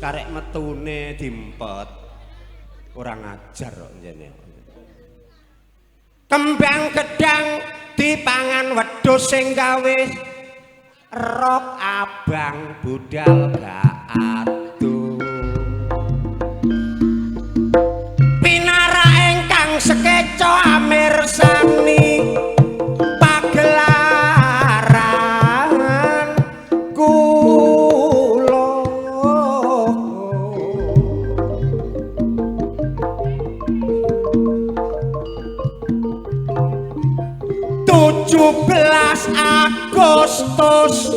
Wis karek metune dimpet. Kurang ajar kok njene. Kembang gedang dipangan wedhus sing gawe rok abang budal gak atuh. Pinara ingkang sekeca amirsani pagelaran kula. 17 Agustus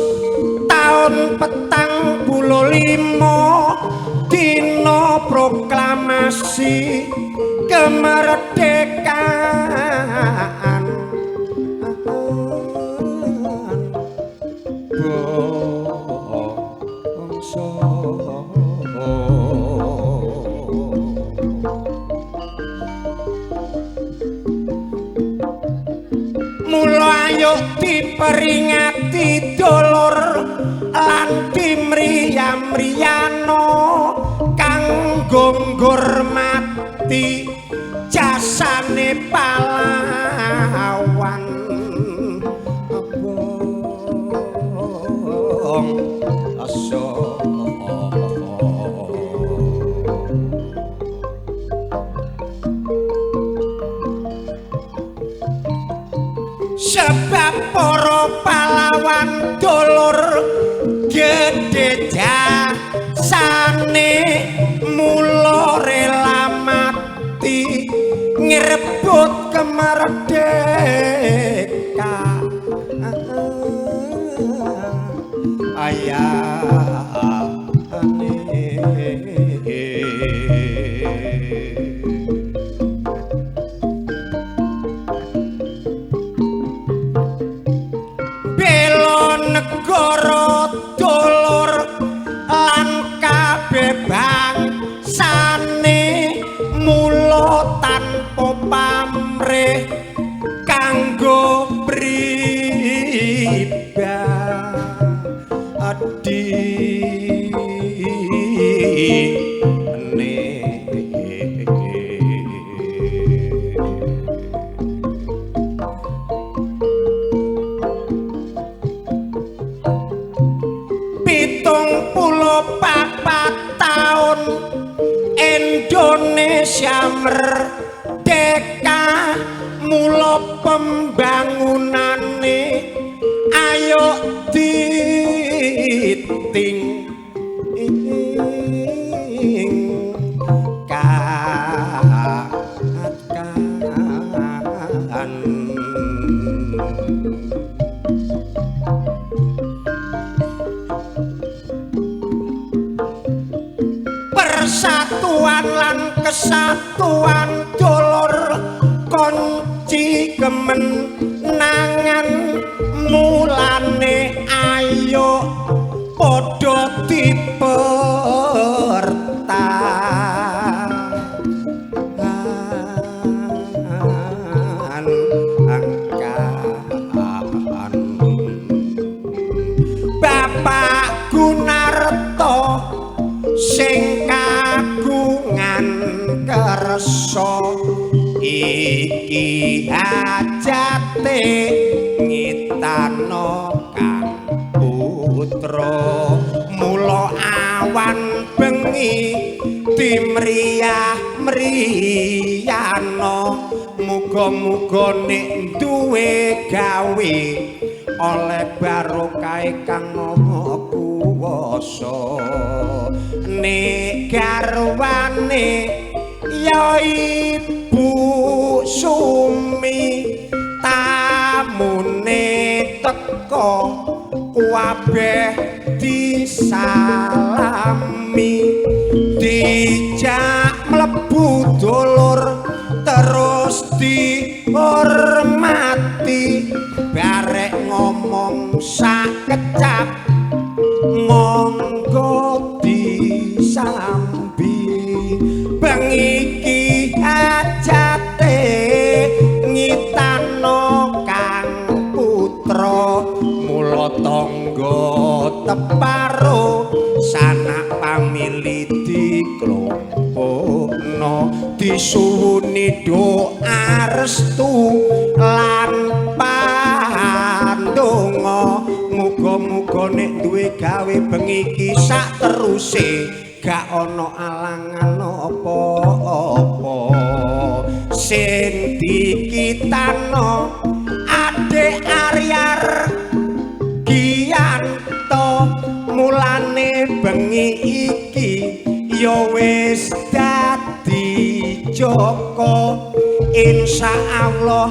tahun 45 dina proklamasi kemerdekaan bangsa. Mula ayo diperingati dulur lan dimriyam-riyano kanggo ngurmati jasane pahlawan bangsa. Sebab para pahlawan dulur gedhe jasane mula rela mati ngrebut kemerdekaan. Ayahane bela negara dulur lan kabeh bangsane mula tanpa pamrih kanggo pribadi. 74 tahun Indonesia merdeka, mula pembangunane ayo diting ing persatuan lan kesatuan dulur kunci kemenangan, mulane ayo padha dipertahankan. Bapak Gunarto sing kagungan kersa iki hajate ngitano kang putra, mula awan bengi dimriyah mriyano, muga-muga nek duwe gawe oleh barokah kang Maha Kuwasa. Nek garwane ya Ibu Sumi tamune teka kabeh disalami, dijak mlebu dulur terus dihormati, barek ngomong sak kecap monggo disambi. Bengi iki hajate ngitano kang putra, mula tangga teparo Sanak pamili diklompokno, disuwuni doa restu lan pandonga. Muga-muga nek duwe gawe bengi iki sak teruse gak ana alangan apa-apa. Sing dikitano Adik Aryar Giyanto, mulane bengi iki ya wis dadi Joko. Insyaallah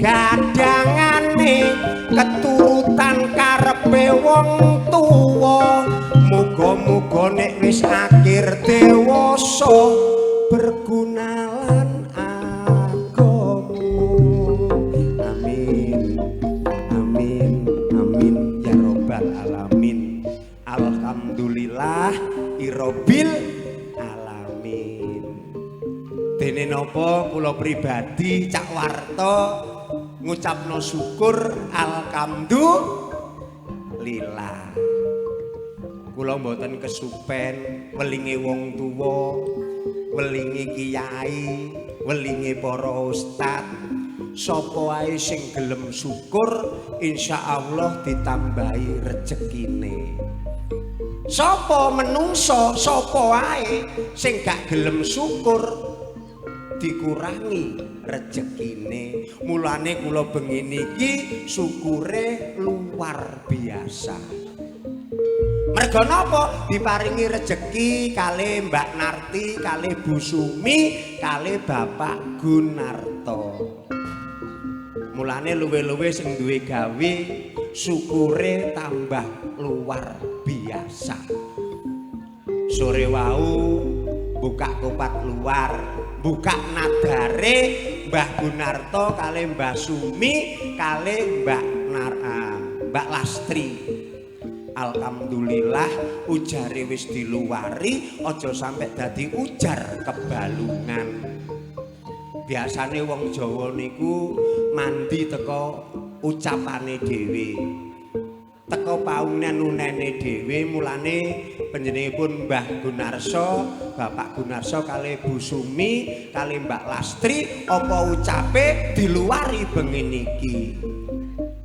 gadangane keturutan karepe wong tuwa. Muga-muga nek wis akhir dewasa berguna lan agama. Amin amin amin ya robbal alamin. Alhamdulillah irobil alamin. Dene napa kula pribadi Cak Warto ngucapno syukur alhamdulillah. Kula mboten kesupen welinge wong tuwa, welinge kiai, welinge para ustad. Sapa wae sing gelem syukur insyaallah ditambahi rejekine. Sapa menungso, sapa wae sing gak gelem syukur dikurangi rejekine. Mulane kula bengi niki syukure luar biasa. Mergo napa? Diparingi rejeki kalih Mbak Narti, kalih Bu Sumi, kalih Bapak Gunarto. Mulane luwe-luwe sing duwe gawe syukure tambah luar biasa. Sore wau buka kopat luar, buka nadare Mbah Gunarto kalih Mbah Sumi kalih Mbak Mbak Lastri. Alhamdulillah ujare wis diluwari, aja sampe dadi ujar kebalungan. Biasane wong Jawa niku mandi teko ucapane dhewe, teko paunen-unene dhewe. Mulane panjenenganipun Mbah Gunarso, Bapak Gunarso kalih Bu Sumi kalih Mbak Lastri, apa ucape diluwari bengi niki.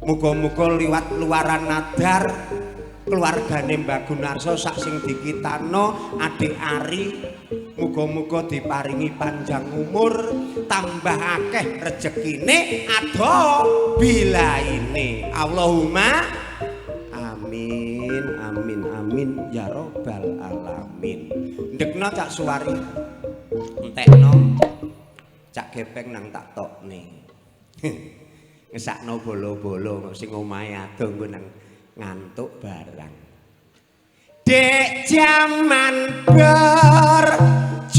Muga-muga liwat luaran nadar keluargane Mbah Gunarso sak sing dikitano Adik Ari, muga-muga diparingi panjang umur, tambah akeh rejekine, ado bilaine. Allahumma amin amin amin ya robbal alamin. Ndekno Cak Suwari, entekno Cak Gepeng nang tak tokne. Ngesakno bolo-bolo sing omahe adoh nggo nang ngantuk barang. Dek jaman berjuang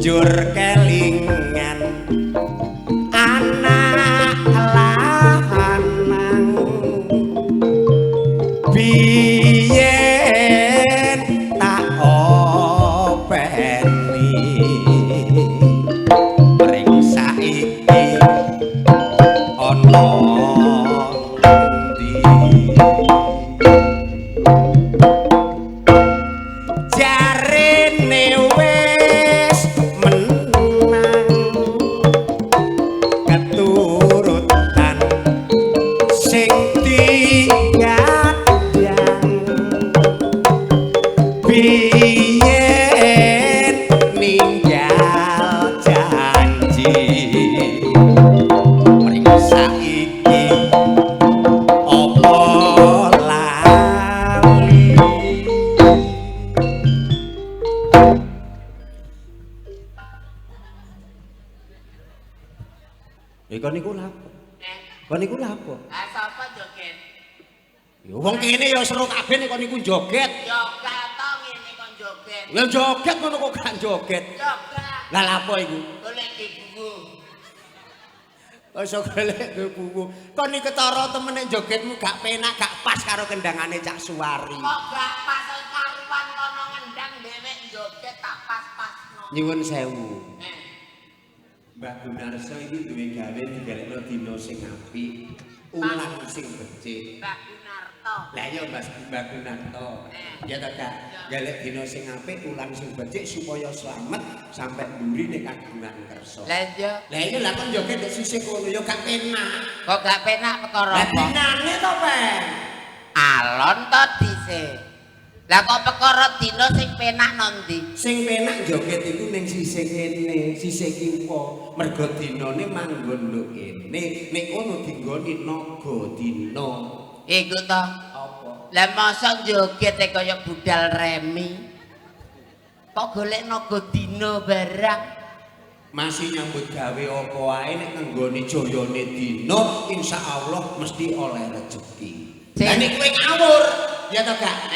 njur kelingan anak lanang, biyen tak openi ring saiki ana. Jarene wis menang keturutan sing digadang, biyen ninggal janji ring saiki apa lali. Kon niku lapo? Kon niku lapo? Ah sapa joget? Ya wong kene ya seru kabeh nek kon niku joget. Ya gak to ngene kon joget. Ya joget ngono kok gak joget. Ya gak. Lah lapo iku? Golek buku. Iso golek buku. Kon iki ketara temen nek jogetmu gak penak, gak pas karo kendangane Cak Suwari. Kok gak pas karuan kono ngendang dhewek joget tak pas-pasno. Nyuwun sewu. Mbah Gunarso iki duwe gawe digalekno dina sing apik. Ulang sing becik. Mbah Gunarto. Lah iya Mbah Gunarto. Ya ta Kak, golek dina sing apik, ulang sing becik supaya slamet sampai mburi nek kagungan kersa. Lah iya. Lah iya lah kon joget ndek sisih kono ya gak penak. Kok gak penak perkara Lah apa? dinane to, Peng. Alon to dhisik. Lah kok perkara dina sing penak nang ndi? Sing penak joget iku ning sisih kene, sisih kiwa. Mergo dinane manggon nduk kene, nek kono dinggoni naga dina. Iku to. Apa? Lah mosok joget e kaya budal remi. Kok golek naga dina barang? Masih nyambut gawe apa wae nek ngenggoni jayane dina, insyaallah mesti oleh rejeki. Lah nek kowe ngawur, ya to Kak?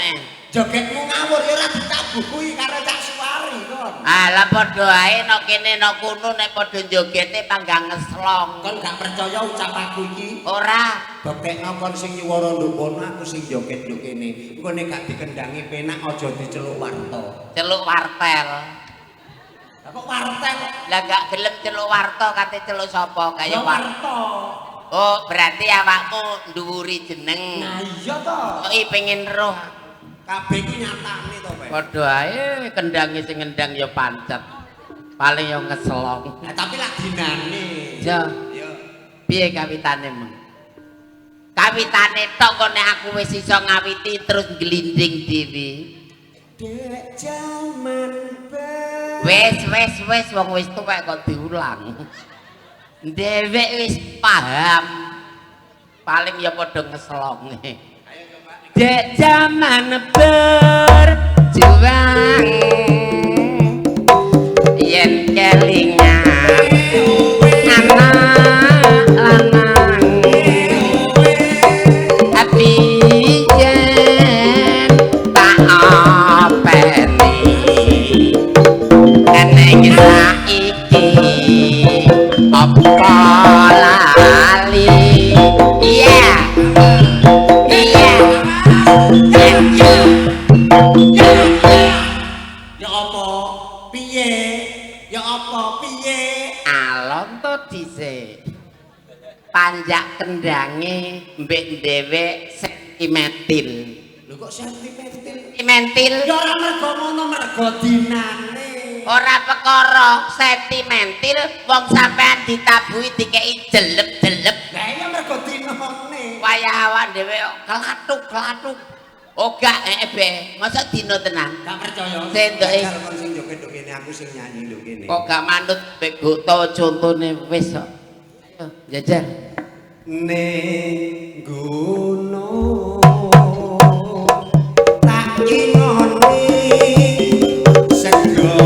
Jogetmu ngawur ya ora ditabuhi karo Cak Suwari kon. Alah padha ae nek kene nek kono nek padha jogete panggang ngeslong. Kon gak percaya ucap aku iki? Ora. Bektekno kon sing nyuwara nduk kono, aku sing joget nduk kene. Engko nek gak dikendangi penak aja diceluk warta. Celuk wartel. Lah kok wartel? Lah gak gelem celuk warta kate celuk sapa kaya warta. Oh, berarti awakmu nduwuri jeneng. Nah iya to. Kok pengen roh. Kabeh iki nyatane to, Pak. Padha ae kendange sing ngendang ya pancet. Paling ya ngeslong. Lah tapi lak dinane. Ya. Iya. Piye kawitane, Meng? Kawitane tok kok nek aku wis iso ngawiti terus glinding dhewe. Dek jaman wis wis wis wong wis tuwek kok diulang. Dhewek wis paham. Paling ya padha ngeslonge. Dek jaman berjuang yen kelingan anak lanang tapi yen tak openi keneng saiki apa lali. Iya iya. Ya apa? Piye? Ya apa? Piye? Alon to dhisik. Panjak kendange mbek dhewek sentimentil. Lho kok sentimentil? Sentimentil. Ya ora mergo ngono, mergo dinane. Ora perkara sentimentil wong sampean ditabuhi dikeki jelep-jelep. Lah iya mergo dinane. Wayah awak dhewe klathuk-klathuk. Oh gak be, masa dina tenan? Gak percaya. Sendoke kon sing joget nduk kene, aku sing nyanyi nduk kene. Kok gak manut mbek Gota contone wis kok. Ayo jajar. Ning ngono tak ingoni sego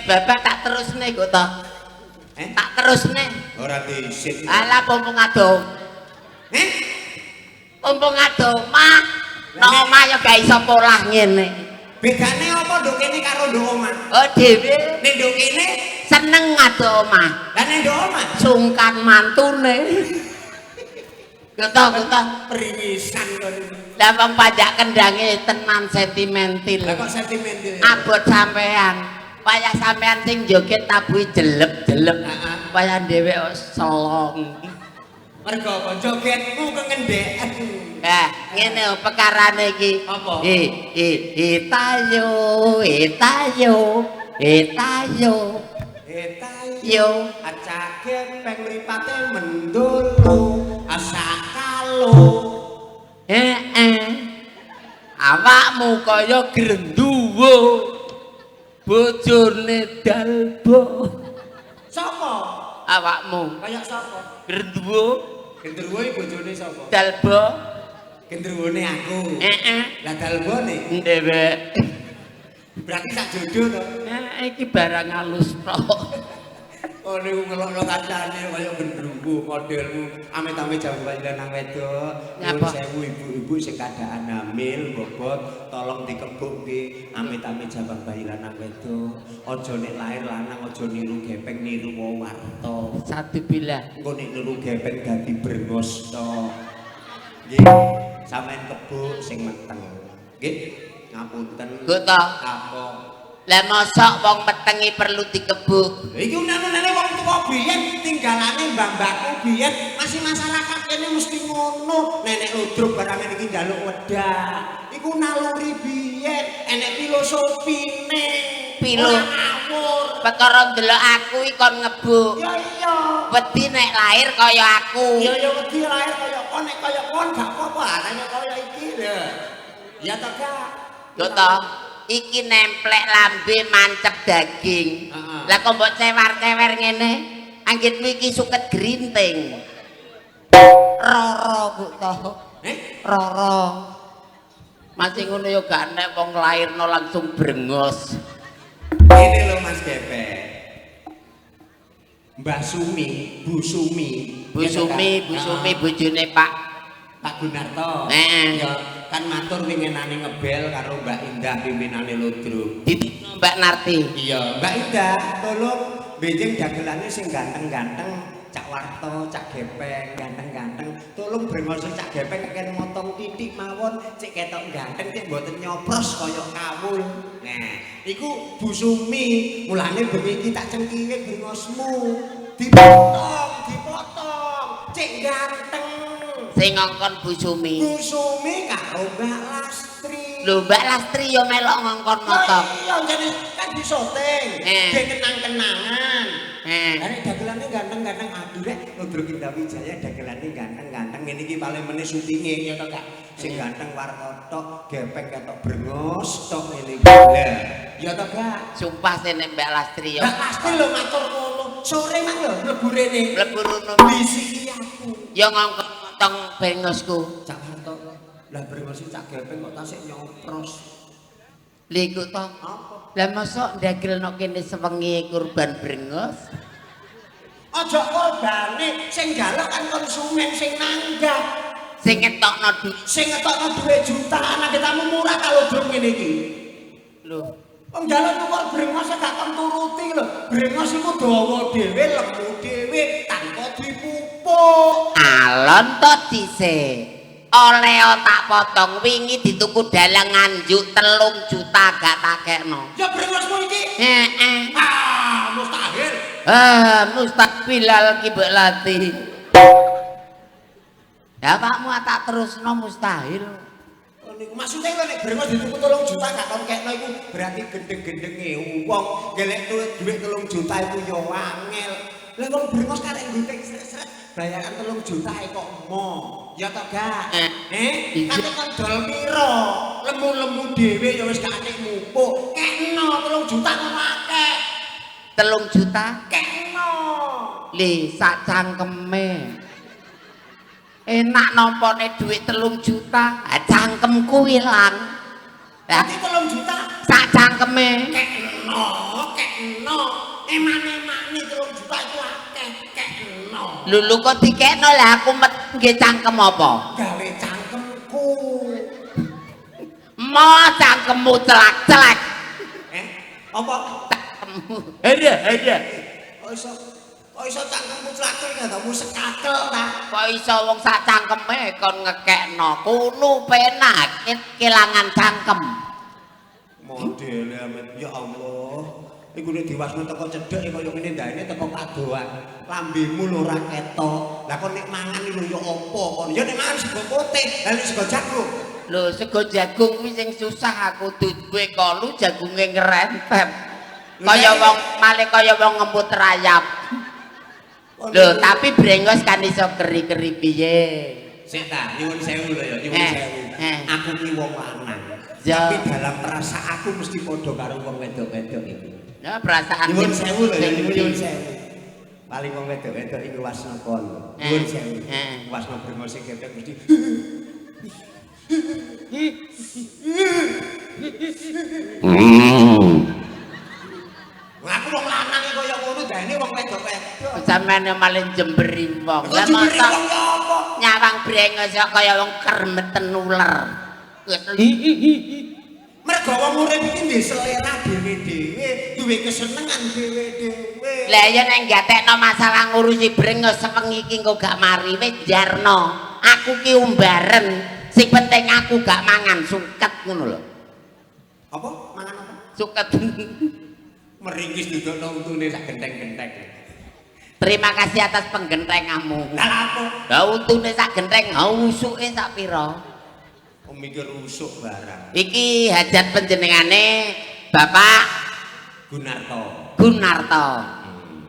Bapak tak terusne kok to. Tak terusne. Ora diisin. Alah pompong ado. Eh? Pompong ado omah. Nang omah ya gak iso polah ngene. Bedane apa nduk kene karo nduk omah? Oh dhewe. Nek nduk kene seneng ado omah. Lah nek nduk omah sungkan mantune. Gota gota peringisan kon. Lah wong pajak kendange tenan sentimentil. Lah kok sentimentil? Abot sampean. Wayah sampean sing joget tabuhi jelep-jelep. Wayah dhewek kok selong. Mergo apa jogetmu kengendheken. Lah, ngene perkarane iki. Apa? Tayo, tayo, tayo. Tayo. Acak gepeng mripate mendolo, asakalo. Heeh. Awakmu kaya grenduwo. Bojone Dalbo. Sapa? Awakmu. Kaya sapa? Gendruwo. Gendruwo iki bojone sapa? Dalbo. Gendruwone aku. Heeh. Lah Dalbone? Dhewek. Berarti sak jodoh to? Iki barang halus tok. Oh niku ngelokno kancane kaya gendruwo modelmu. Amit-amit jawab bayi lanang wedok. Nyuwun sewu ibu-ibu sing kadaan hamil bobot tolong dikebuk nggih. Amit-amit jawab bayi lanang wedok. Aja nek lahir lanang aja niru gepeng niru warta. Satu bilah. Engko nek niru gepeng dadi brengos tok. Nggih, sampean kebuk sing meteng. Nggih, ngapunten. Kok to? Apa? Lah mosok wong metengi perlu dikebuk. Iki unane wong tuwa biyen tinggalane mbah-mbahku biyen masih masyarakat kene mesti ngono. Nenek ludruk barang iki njaluk wedak. Iku naluri biyen, enek filosofine. Pilo. Ngawur. Perkara ndelok aku iki kon ngebuk. Ya iya. Wedi nek lahir kaya aku. Ya ya wedi lahir kaya kon, nek kaya kon gak apa-apa, nek kaya iki lho. Ya to gak? Lho to. Iki nemplek lambe mancep daging. Lah kok mbok cewar-cewer ngene? Anggitmu iki suket grinting. Roro kok to. Eh? Roro. Masih ngono ya gak nek wong lairno langsung brengos. Ini lho Mas Gepeng. Mbah Sumi, Bu Sumi. Bu Sumi, Bu Sumi bojone Pak Pak Gunarto. Heeh. Ya kan matur winginane ngebel karo Mbak Indah pimpinane ludruk. Dititno Mbak Narti. Iya, Mbak Indah, tolong benjing dagelane sing ganteng-ganteng, Cak Warto, Cak Gepeng, ganteng-ganteng. Tolong brengose Cak Gepeng keken motong titik mawon, cek ketok ganteng, cek mboten nyopros kaya kawul. Nah, iku Bu Sumi, mulane bengi iki tak cengkiwe brengosmu. Dipotong, dipotong, cek ganteng. Sing ngongkon Bu Sumi. Bu Sumi karo Mbak Lastri. Lho Mbak Lastri ya melok ngongkon motong. Iya, jane kan disoting. Ge kenang-kenangan. Heeh. Lah nek dagelane ganteng-ganteng aduh rek Ludruk Indah Wijaya dagelane ganteng-ganteng ngene iki paling meneh syutinge ya to Kak. Sing ganteng warna tok, gepeng ketok brengos tok ngene iki. Lah, ya to Kak. Sumpah sing nek Mbak Lastri ya. Mbak Lastri lho matur ngono. Sore mang lho mlebu rene. Mlebu rono. Disiki aku. Ya ngongkon motong brengosku. Cak Warto. Lah brengose Cak Gepeng kok tasik nyopros. Lha iku to. Apa? Lah mosok ndagelno kene sewengi kurban brengos? Aja korbane sing njaluk kan konsumen sing nanggap. Sing ngetokno dhuwit, sing ngetokno dhuwit jutaan angketamu murah kalau ludruk ngene iki. Lho, wong njaluk nyukur brengos gak kon turuti lho. Brengos iku dawa dhewe, lemu dhewe tanpa dipupuk. Alon to dhisik. Oleh tak potong wingi dituku dalang Nganjuk 3 juta gak takekno. Ya brengosmu iki? Heeh. Ah, mustahil. Ah, mustahil ki mbok latih. Ya pakmu tak terusno mustahil. Oh niku maksude lho nek brengos dituku 3 juta gak kon kekno iku berarti gendeng-gendenge wong golek dhuwit 3 juta iku ya angel. Lah wong brengos karek nggunting sret-sret bayaran 3 juta kok mo. Ya to gak? Eh, kate kon dol piro? Lemu-lemu dhewe ya wis gak atik mupuk. Kekno 3 juta ngono akeh. 3 juta? Kekno. Le sak cangkeme. Enak nampane dhuwit 3 juta, ah cangkemku ilang. Lah Dadi 3 juta sak cangkeme. Kekno, kekno. Emane-emane 3 juta iku akeh, kekno. Lho lho kok dikekno lah aku met nggih cangkem apa? Gawe cangkemku. Mo cangkemmu celak-celak. Eh, apa? Cangkemmu. Ada, ada. Kok iso? Kok iso cangkemmu celak-celak ya mu sekakel ta? Kok iso wong sak cangkeme kon ngekekno? Kuno penak kelangan cangkem. Modele amet ya Allah. Iku nek diwasno teko cedhek kaya ngene ndane teko kadoan. Lambemu lho ora ketok. Lah kon nek mangan lho ya apa kon? Ya nek mangan sego putih, lah nek sego jagung. Lho sego jagung kuwi sing susah aku duwe kolu jagunge ngrempet. Kaya wong male kaya wong ngemut rayap. Lho tapi brengos kan iso keri-keri piye? Sik ta, nyuwun sewu lho ya, nyuwun sewu. Aku ki wong lanang. Ya. Tapi dalam perasaan aku mesti padha karo wong wedok-wedok iki. Ya perasaan nyuwun sewu lho ya, nyuwun sewu. Paling wong wedok-wedok iku wasna kon. Nyuwun sewu. Wasna brengose gepeng mesti. Wah, aku wong lanang kaya ngono dene wong wedok-wedok Sampeyan malah jemberi wong. Lah jemberi wong ya apa? Nyawang brengos kok kaya wong kermeten uler. Mergo wong urip iki duwe selera dhewe-dhewe, duwe kesenengan dhewe-dhewe. Lah ya nek gatekno masalah ngurusi brengos sewengi iki engko gak mari wis jarno. Aku ki umbaren, sing penting aku gak mangan suket ngono lho. Apa? Mangan apa? Suket. Meringkis dudukno untune sak genteng-genteng. Terima kasih atas penggentenganmu. Lah apa? Lah untune sak genteng, usuke sak pira? Mikir usuk barang. Iki hajat panjenengane Bapak Gunarto. Gunarto.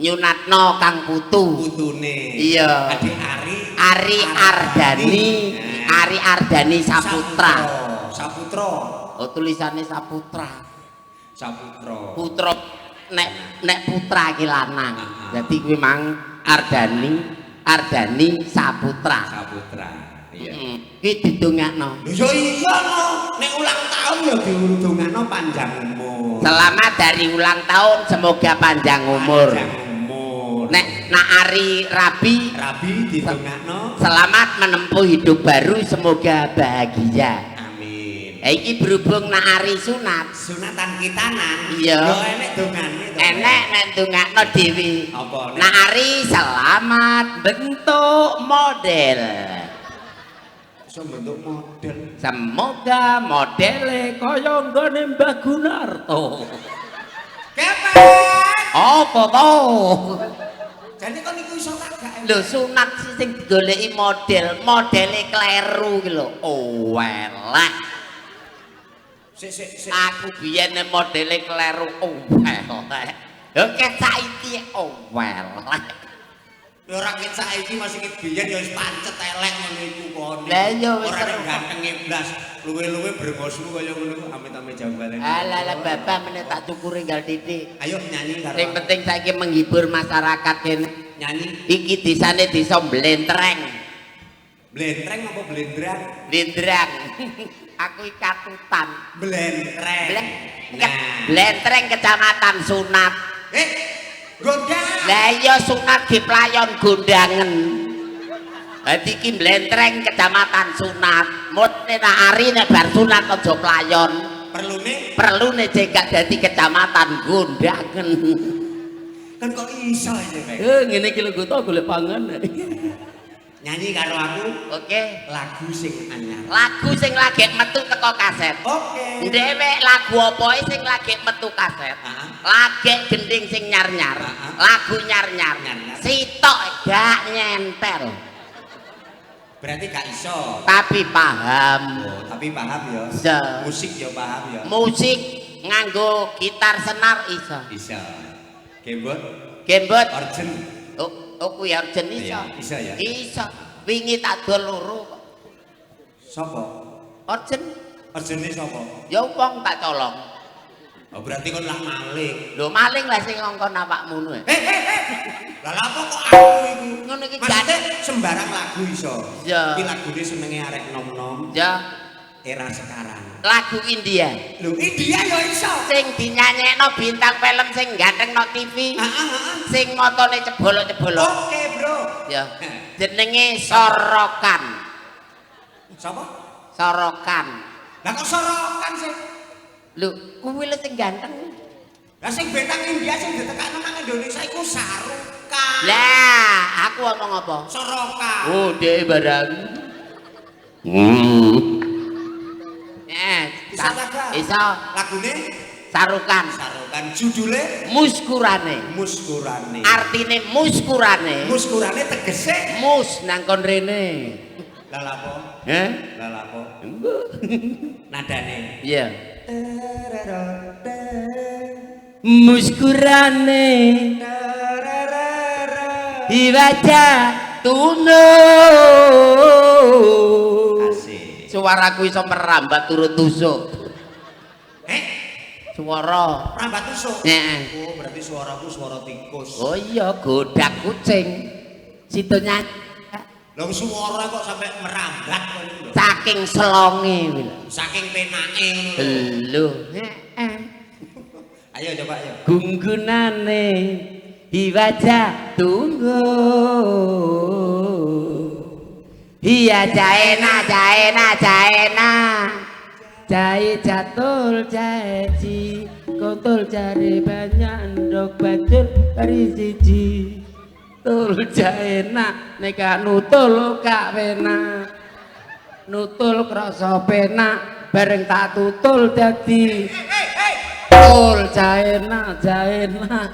Nyunatno kang putu. Putune. Iya. Adik Ari. Ari Ardani. Nah. Ari Ardani Saputra. Saputra. Oh tulisannya Saputra. Saputra. Putra nek nek putra iki lanang. Dadi kuwi mang Ardani Ardani Saputra. Saputra. Iya. Iki didongakno. Lho ya iya no. Nek ulang tahun ya diundungakno panjang umur. Selamat dari ulang tahun, semoga panjang umur. Panjang umur. Nek nak Ari Rabi, Rabi didongakno selamat menempuh hidup baru, semoga bahagia. Amin. Iki berhubung nak Ari sunat, sunatan kitanan. Iya. Yo enek dongane to. Enek nek dongakno dhewe. Apa nek? Nak Ari selamat bentuk model. Iso bentuk model. Semoga modele kaya nggone Mbah Gunarto. Kepek. Apa to? Jane kon niku iso ta gak? Lho sunat sing digoleki model, modele kleru ki lho. Oh elek. Sik sik sik. Aku biyen modele kleru, oh elek. Lho ket saiki oh elek. Ya ora ket saiki masih ket biyen ya wis pancet elek ngono iku kon. Lah iya wis ora nek gantenge blas, luwe-luwe brengosmu kaya ngono iku amit-amit jambalen. Alah lah bapak meneh tak cukure nggal titik. Ayo nyanyi karo. Sing penting saiki menghibur masyarakat kene. Nyanyi. Iki desane desa Blentreng. Blentreng apa blendrang? Blendrang. Aku iki katutan. Blentreng. Nah. Blentreng Kecamatan Sunat. Gondang. Lah iya sunat di playon gondangen. Dadi iki Blentreng Kecamatan Sunat. Mut nek Ari nek bar sunat aja playon. Perlune? Perlune cek gak dadi Kecamatan Gondangen. Kan kok iso iki, Pak? Ngene iki lho goto golek pangan. Nyanyi karo aku. Oke. Lagu sing anyar. Lagu sing lagi metu teko kaset. Oke. Dhewek lagu apa sing lagi metu kaset? Lagi gending sing nyar-nyar. Lagu nyar-nyar. Sitok gak nyentel. Berarti gak iso. Tapi paham. Oh, tapi paham ya. Iso. Musik ya paham ya. Musik nganggo gitar senar iso. Iso. Gembot. Gembot. Orgen. Oh, kuwi orgen iso. Iya, iso ya. Iso. Wingi tak dol loro kok. Sopo? Orgen. Orgene sapa? Ya wong tak colong. Oh, berarti kon lah maling. Lho maling lah sing ngongkon awakmu ngono. Lah lha apa kok aku iku? Ngono iki maksudnya sembarang lagu iso. Iya. Iki lagune senenge arek nom-nom. Ya. Era sekarang. Lagu India. Lho India ya iso. Sing dinyanyekno bintang film sing ganteng no TV. Sing motone cebolok-cebolok. Oke, Bro. Ya. Jenenge Sorokan. Sapa? Sorokan. Lah kok Sorokan sih? Lho, kuwi lho sing ganteng. Lah sing bintang India sing ditekakno nang Indonesia iku Sarukan. Lah, aku ngomong apa? Sorokan. Oh, dhek barang. Iso ta gak? Iso. Lagune Sarukan. Sarukan judule Muskurane. Muskurane. Artine muskurane. Muskurane tegese mus nang kon rene. Lah lha apa? Heh? Lah lha apa? Engko. Nadane. Iya. Muskurane di wajah tuno. Asik. Suaraku iso merambat turut tusuk. Suara rambat tusuk. Heeh. Oh, berarti suaraku suara tikus. Oh iya, godak kucing. Situnya. Lho suara kok sampai merambat kok niku lho. Saking selonge kuwi lho. Saking penake ngono lho. Lho, heeh. Ayo coba ayo. Gunggunane Di wajah tunggu. Iya jaena jaena jaena. Jae jatul jae ji kontol jare banyak endok bajur kari siji. Tul jaena nek gak nutul gak penak. Nutul krasa penak bareng tak tutul dadi. Tul jaena jaena.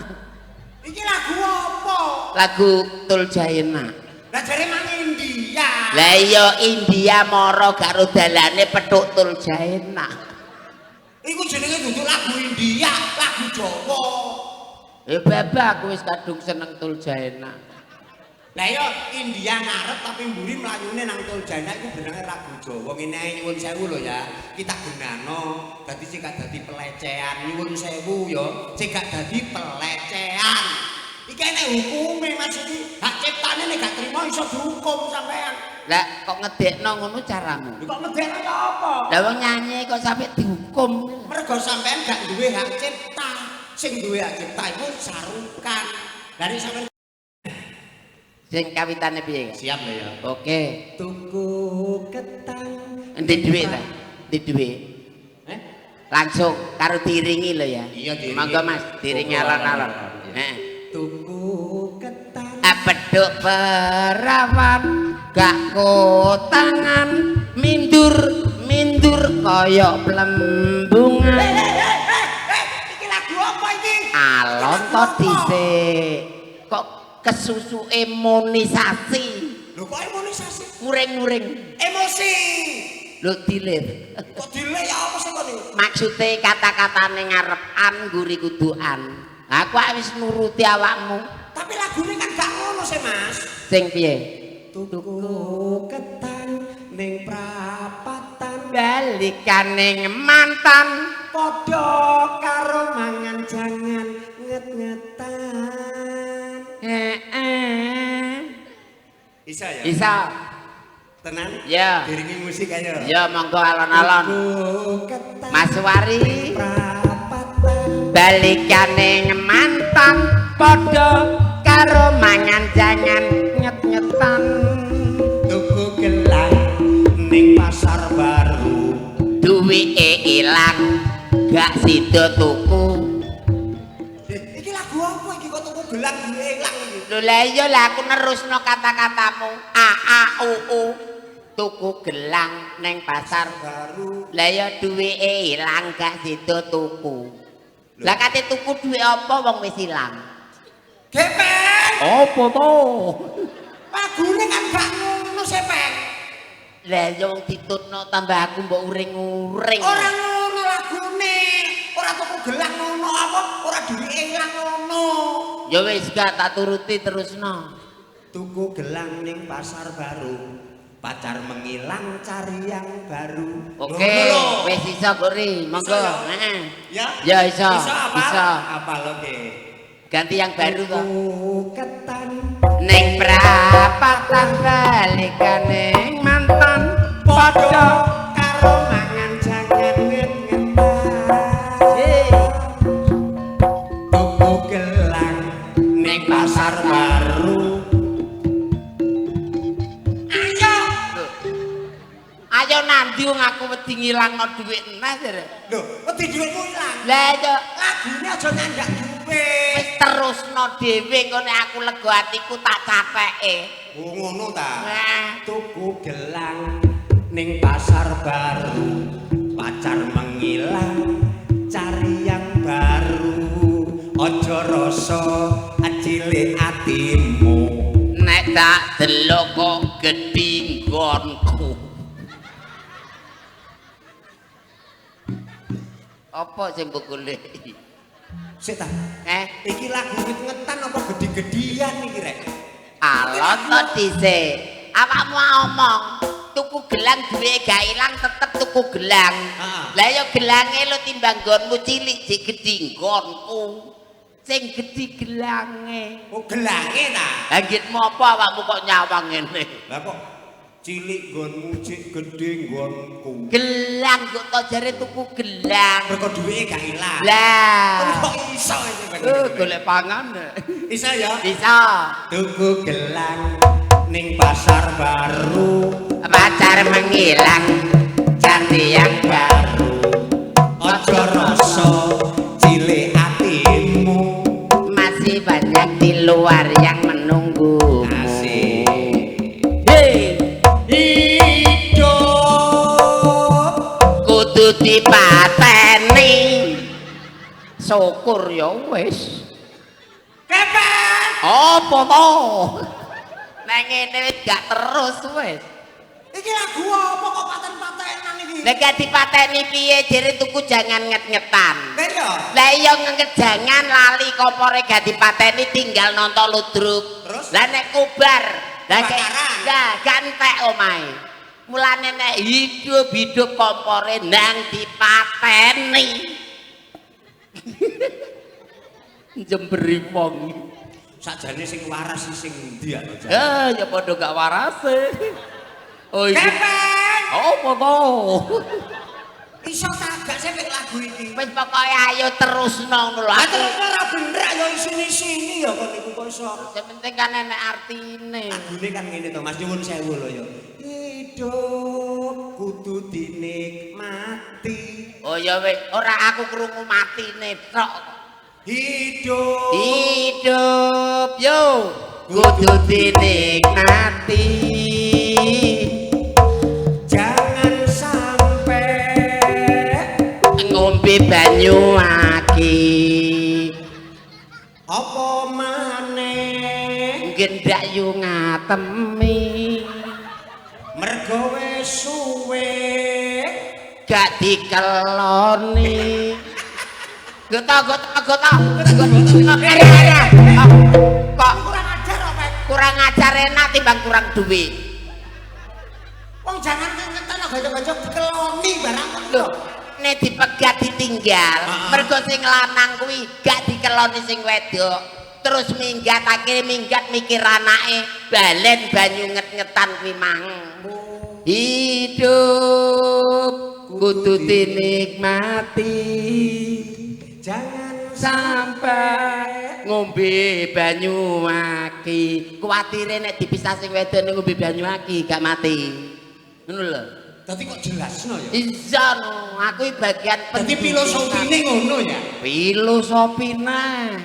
Iki lagu apa? Lagu Tul Jaena. Lah jare mang India. Lah iya India mara gak ro dalane petuk Tul Jaena. Iku jenenge dudu lagu India, lagu Jawa. Eh babah aku wis kadung seneng Tul Jaena. Lah iya India ngarep tapi mburi mlayune nang Tul Jaena iku benange lagu Jawa. Ngene ae nyuwun sewu lho ya. Kita genano dadi sing gak dadi pelecehan. Nyuwun sewu ya, sing gak dadi pelecehan. Iki enek hukume Mas iki. Hak ciptane nek gak trimo iso dihukum sampean. Lah kok ngedekno ngono caramu? Lho kok ngedekno ya apa? Lah wong nyanyi kok sampe dihukum. Mergo sampean gak duwe hak cipta. Sing duwe hak cipta iku Sarukan. Lah nek sampean sing kawitane piye? Siap lho ya. Oke. Tuku ketan. Endi dhuwit ta? Endi dhuwit? Eh? Langsung karo diiringi lho ya. Iya diiringi. Monggo Mas, diiringi alon-alon. Heeh. Tuku ketan. Peduk perawan gak kotangan mindur mindur kaya plembungan. Iki lagu apa iki? Alon to dhisik. Kok kesusu emonisasi. Lho kok emonisasi? Nguring-nguring. Emosi. Lho dilir. Kok dilir ya apa sih kok niku? Maksude kata-katane ngarep an ngguri kuduan. Aku wis nuruti awakmu. Tapi lagune kan gak ngono sih, Mas. Sing piye? Tuku ketan ning prapatan balikan ning mantan padha karo mangan jangan nget-ngetan. Heeh. Isa ya? Isa. Tenan? Ya. Diringi musik ayo. Ya monggo alon-alon. Mas Wari prapatan balikan ning mantan padha karo mangan jangan nget-ngetan. Tuku gelang ning pasar baru duwike ilang gak sida tuku. Iki lagu apa iki kok tuku gelang duwike ilang iki? Lho lah iya lah aku nerusno kata-katamu. A A U U tuku gelang ning pasar baru. Lah iya duwike ilang gak sida tuku. Lah kate tuku duwe apa wong wis ilang? Gepeng. Apa to? Lagune kan gak ngono sepeng. Lah ya wong ditutno tambah aku mbok uring-uring. Ora ngono lagune. Ora tuku gelang ngono apa ora duwike ilang ngono. Ya wis gak tak turuti terusno. Tuku gelang ning pasar baru. Pacar menghilang cari yang baru. Oke, wis iso Gori, monggo. Heeh. Ya? Ya iso. Iso apa? Iso. Apal oke. Ganti yang baru kok. Ketan ning prapatan balikan ning mantan padha karo mangan jangan nget-ngetan. Tuku gelang ning pasar baru. Ayo nanti wong aku wedi ngilangno dhuwit eneh jare. Lho, wedi dhuwitmu ilang. Lah iya, lagune aja nyandak dhuwit. Wis terusno dhewe engko nek aku lega atiku tak capeke. Oh ngono ta. Nah, tuku gelang ning pasar baru, pacar menghilang cari yang baru. Aja rasa cilik atimu. Nek tak delok kok gedhi nggonku. Apa sing mbok goleki? Sik ta. Eh, iki lagu nget-ngetan apa gedhi-gedhian iki rek? Alon to dhisik. Awakmu omong tuku gelang duwe gak ilang tetep tuku gelang. Lah ya gelange lho timbang nggonmu cilik jek gedhi nggonku. Sing gedhi gelange. Oh gelange ta? Lah ngitmu apa awakmu kok nyawang ngene? Lah kok Cilik nggonmu cik gedhe nggonku. Gelang kok to jare tuku gelang. Mergo duwike gak ilang. Lah. Kok iso iki? Golek pangan. Iso ya? Bisa. Tuku gelang ning pasar baru. Pacar menghilang candi yang baru. Aja rasa cilik atimu. Masih banyak di luar yang menunggu. Asik. Hei. Hidup kudu dipateni. Syukur ya wis. Kepeng. Apa to? Nek ngene wis gak terus wis. Iki lagu apa kok paten-patenan iki? Nek gak dipateni piye jere tuku jangan nget-ngetan. Lah iya. Lah iya nget jangan lali kompore gak dipateni tinggal nonton ludruk. Terus? Lah nek kubar, lah gak entek omahe. Mulane nek hidup-hidup kompore nang dipateni. Jemberi wong. Sakjane sing waras sing endi ya? Ya padha gak warase. Oh iki. Kepeng. Apa to? Iso ta gak sih lagu iki? Wis pokoke ayo terusno ngono lho. Lah terus ora bener ya isini-sini ya kon niku kok iso. Sing penting kan enek artine. Lagune kan ngene to Mas, nyuwun sewu lho ya. Hidup kudu dinikmati. Oh ya wis, ora aku krungu matine tok. Hidup. Hidup yo kudu dinikmati. Jangan sampai ngombe banyu aki. Apa maneh gendak yu ngatemi. Mergo wis suwe gak dikeloni. Gota gota gota. Kok kurang ajar apa? Kurang ajar enak timbang kurang duit. Wong jangan ngetan gojok-gojok dikeloni barang kok. Lho, nek dipegat ditinggal, mergo sing lanang kuwi gak dikeloni sing wedok. Terus minggat akhire minggat mikir anake, balen banyu nget-ngetan kuwi mang. Hidup kudu dinikmati. Jangan sampai ngombe banyu aki. Kuwatire nek dipisah sing wedok ngombe banyu aki gak mati. Ngono lho. Dadi kok jelasno ya? Iya no, aku bagian dadi filosofine ngono ya. Filosofine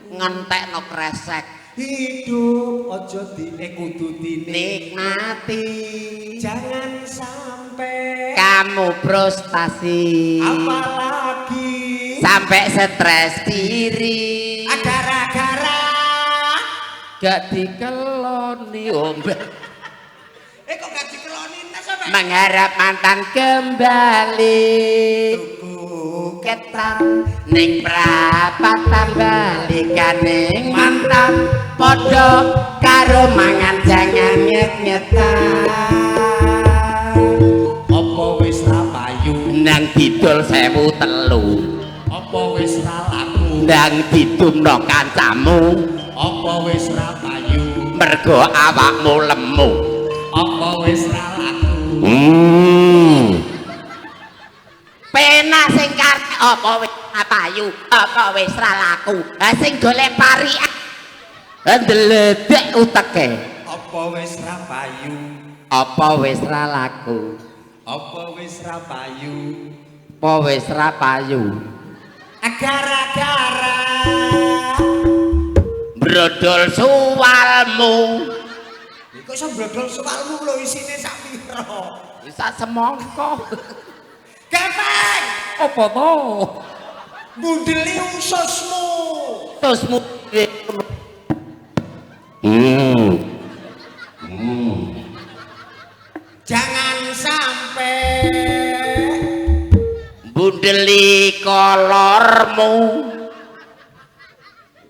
ngentekno kresek. Hidup aja kudu dinikmati. Jangan sampai kamu frustasi. Apalagi sampai stres diri. Gara-gara gak dikeloni ombe. Kok gak dikeloni sampe mengharap mantan kembali. Tuku ketan ning prapatan balikan ning mantan padha karo mangan jangan nget-ngetan. Apa wis ra payu nang didol 1003. Apa wis ra laku ndang didumno kancamu. Apa wis ra payu mergo awakmu lemu. Apa wis ra laku. Penak sing karep apa wis ra payu apa wis ra laku. Ha sing golek parikan ndeledek uteke. Apa wis ra payu apa wis ra laku. Apa wis ra payu apa wis ra payu. Gara-gara brodol suwalmu. Kok iso brodol suwalmu lho isine sak pira? Sak semangka. Kepeng. Apa to? Bundeli ususmu. Ususmu. Jangan sampai bundeli kolormu.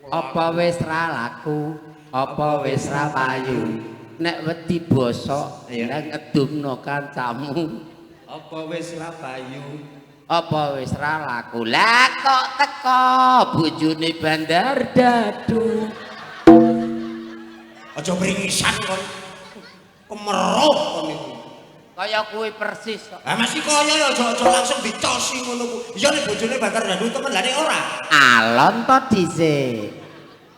Apa wis ra laku, apa wis ra payu. Nek wedi bosok, nang ngedumno kancamu. Apa wis ra payu, apa wis ra laku. Lah kok teko bojone bandar dadu. Aja pringisan kon. Kemeruh kon niku. Kaya kuwi persis kok. Ah masih kaya ya aja-aja langsung dicosi ngono ku. Iya nek bojone Bathara Danu temen lah nek ora. Alon to dhisik.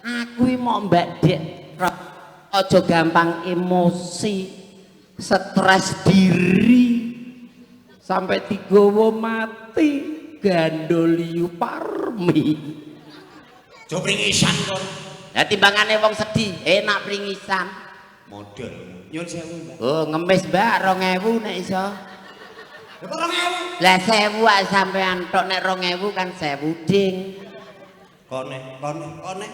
Aku iki mok Mbak Dek aja gampang emosi, stres diri sampai digowo mati gandoliu parmi. Aja pringisan kon. Lah timbangane wong sedih, enak pringisan. Model. Nyun sewu, Mbak. Oh, ngemis Mbak 2000 nek iso. Lah kok 2000? Lah 1000 ak sampean tok nek 2000 kan 1000 ding. Kone, kone, kone.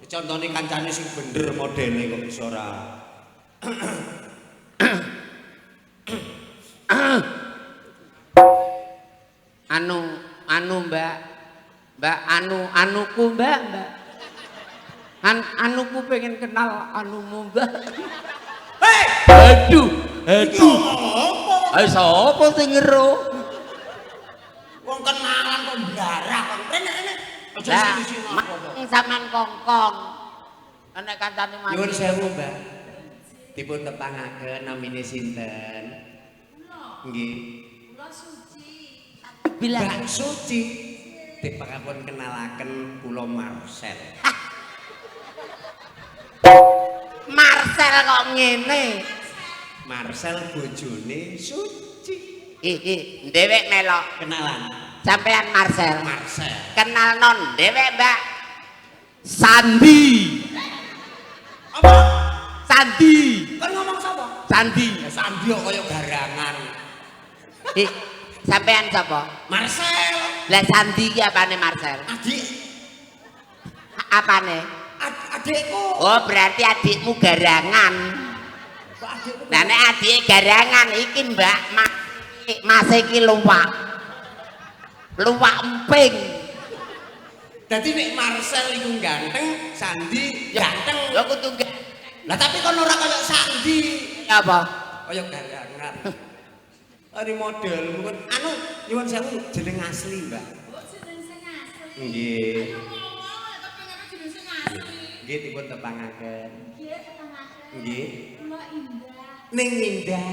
Contone kancane sing bener modele kok iso ora. Anu, anu Mbak. Mbak anu, anuku Mbak, Mbak. Anuku pengen kenal anumu Mbak. Hei, aduh, iki aduh. apa? Ayo sapa sing ngero? Wong kenalan kok mblarah kon. Rene, rene. Aja Lah, sini-sini apa-apa. Sampean kongkong. Nek kancane mati. Nyuwun sewu, Mbak. Dipun tepangaken namine sinten? Nggih. Kula Suci. Bilang Mbak Suci. Dipun kenalaken kula Marcel. Marcel kok ngene. Marcel bojone Suci. Iki dhewek melok. Kenalan. Sampean Marcel. Marcel. Kenal non dhewek, Mbak. Sandi. Apa? Sandi. Kon ngomong sapa? Sandi. Ya Sandi kok kaya garangan. Sampean sapa? Marcel. Lah Sandi iki apane Marcel? Adik. Apane? Adikku. Oh, berarti adikmu garangan. Kok adikku? Lah nek adike garangan iki Mbak, Mas iki luwak. Luwak emping. Dadi nek Marcel iku ganteng, Sandi ganteng. Ya kudu ganteng. Lah tapi kon ora kaya Sandi. Ya apa? Kaya garangan. Ini model kon anu nyuwun sewu jeneng asli, Mbak. Oh, jeneng sing asli. Nggih. Ngomong kepengene jeneng sing asli. Nggih dipun tepangaken. Nggih, tepangaken. Nggih. Kula Indah. Ning Indah.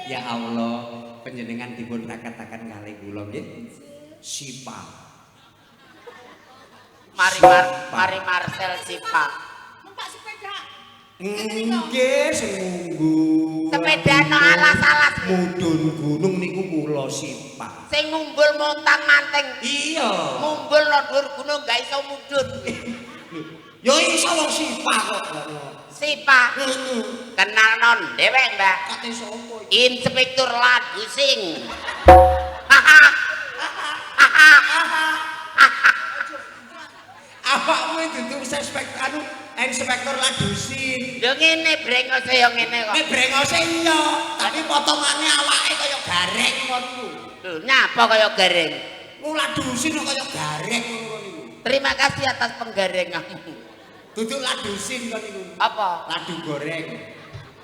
Ya Allah, panjenengan dipun raketaken kalih kula nggih. Sipa. Mari mari Marcel Sipa. Numpak sepeda. Nggih, sing ngunggu. Sepeda no alas-alas. Mudhun gunung niku kula Sipa. Sing ngumbul montang-manting. Iya. Ngumbul no dhuwur gunung gak iso mudhun. Ya iso wong Sipa kok. Sipa. Heeh. Kenal non dhewek, Mbak. Kate sapa iki? Inspektur Ladusing. Awakmu dudu anu inspektur Ladusin. Lho ngene brengose ya ngene kok. Nek brengose iya, tapi potongane awake kaya gareng ngono ku. Lho nyapa kaya gareng? Wong Ladusin kok kaya gareng ngono niku. Terima kasih atas penggarenganmu. Duduk Ladusin kon niku. Apa? Ladu goreng.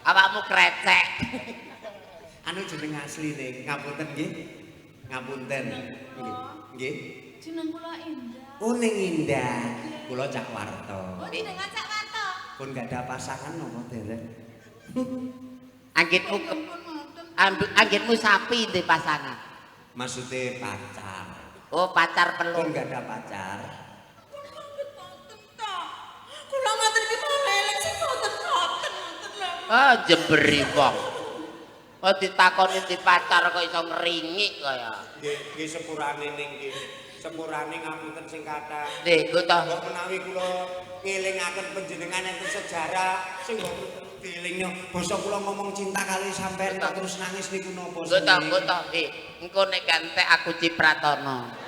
Awakmu krecek. Anu jeneng asli ning, ngapunten nggih. Ngapunten. Nggih. Nggih. Jeneng kula Indah. Oh ning Indah. Kula Cak Warto. Oh, jenengan Cak Warto. Pun gak ada pasangan napa dereng? Anggitmu anggitmu sapi di pasangan. Maksudnya pacar. Oh, pacar Pun pelung. gak ada pacar. Kula ngoten iki meleleh sing ngoten-ngoten ngoten lho. Ah, jemberi wong. Kok ditakoni di pacar kok iso ngringik kaya. Nggih, nggih sepurane ning nggih. Sepurane ngapunten sing kathah. Nggih, go to. Mbok menawi kula ngelingaken panjenengan enten sejarah sing mboten dielingno. Basa kula ngomong cinta kali sampean kok terus nangis niku napa? Go to, go to. Engko nek gak entek aku cipratono.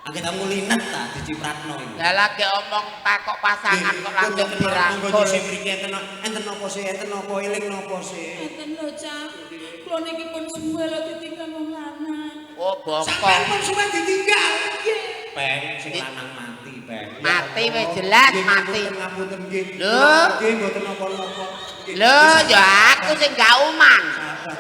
Angget aku linet ta dicipratno iki. Lah lagi omong takok pasangan kok langsung dirangkul. Monggo sing mriki enten enten napa sih, enten napa eling napa sih. Enten lho, Cak. Kula niki pun suwe lho ditinggal wong lanang. Oh, bokong. Sampeyan pun suwe ditinggal. Nggih. Peng sing lanang mati, Peng. Mati wis jelas mati. Ngapunten nggih. Lho. Nggih mboten napa-napa. Lho, ya aku sing gak uman. Sabar.